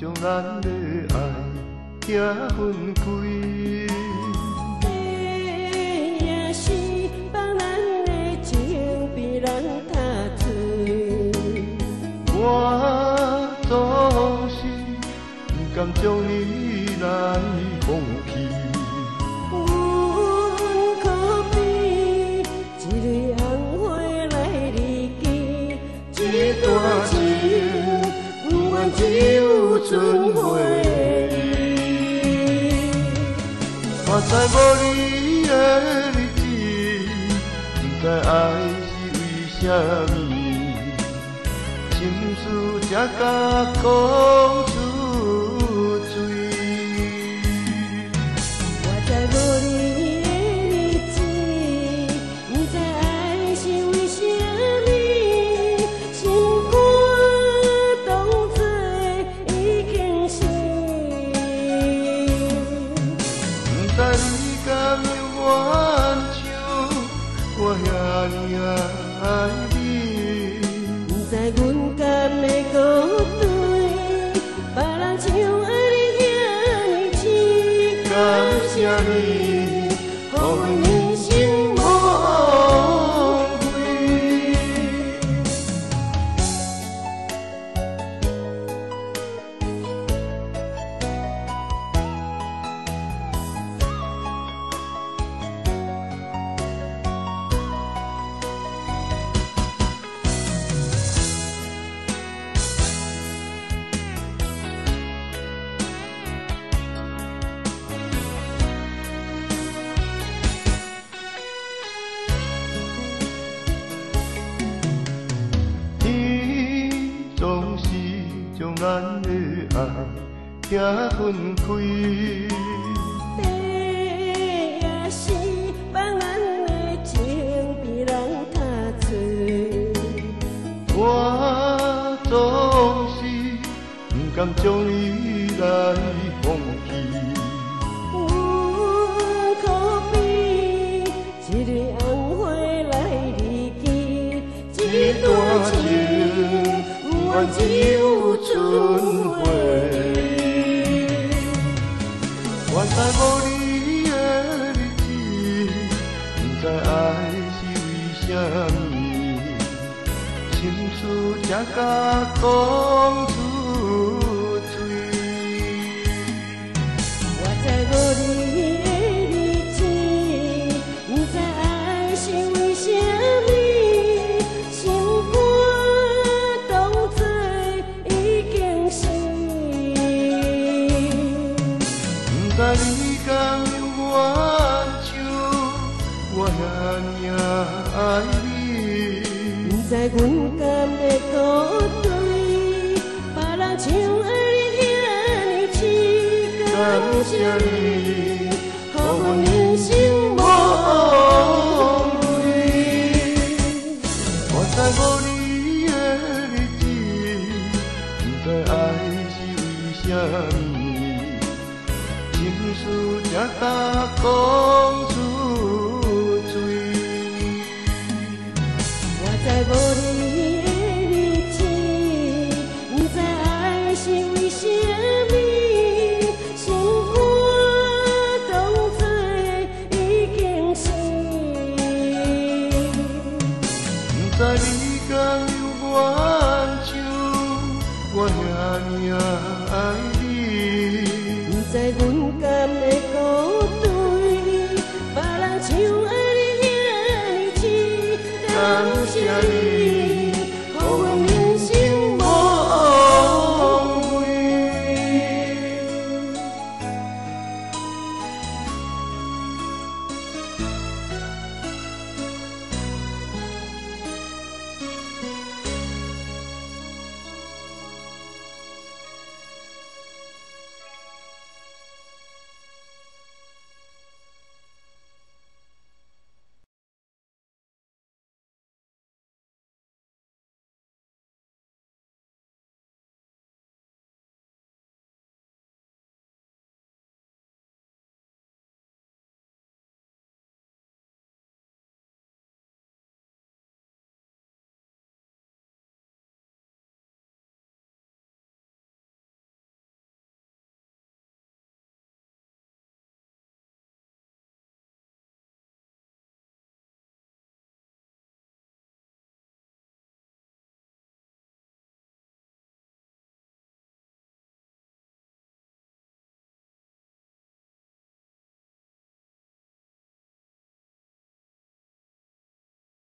將咱的愛遐分開。地也是放咱的情比人踢碎。我總是毋甘將你來放棄。阮可比一蕊紅花來離奇，這段情毋願只有春回憶。我知無你的日子，毋知愛是為啥物，心事才敢講出嘴。我知無你的日子，毋知愛是為啥物，心肝當作已經死。毋知你敢猶原像我遐爾愛你。毋知阮敢會閣對別人像愛你遐爾深。感謝你，予阮人生無枉費。你總是將咱的愛遐分開。地也是放咱的情比人踢碎。我總是毋甘將你來放棄。阮可比一蕊紅花來離奇，這段情毋願只有春回。我知無你的日子，毋知愛是為啥物，心事才敢講出嘴。我知無你的日子，毋知愛是為啥物，心肝當作已經死。毋知你敢猶原像我遐爾愛你。毋知阮敢會閣對別人像愛你遐爾深。感感謝謝你，你，予予阮阮人生人生無無枉枉費。費。我知無你的日子，毋知愛是為啥物，心事才敢講出嘴。我知無你的日子，毋知愛是為啥物，心肝當作已經死。毋知你敢猶原像我遐爾愛你。毋知阮敢會閣對別人像愛你遐爾深。感感謝謝你，你。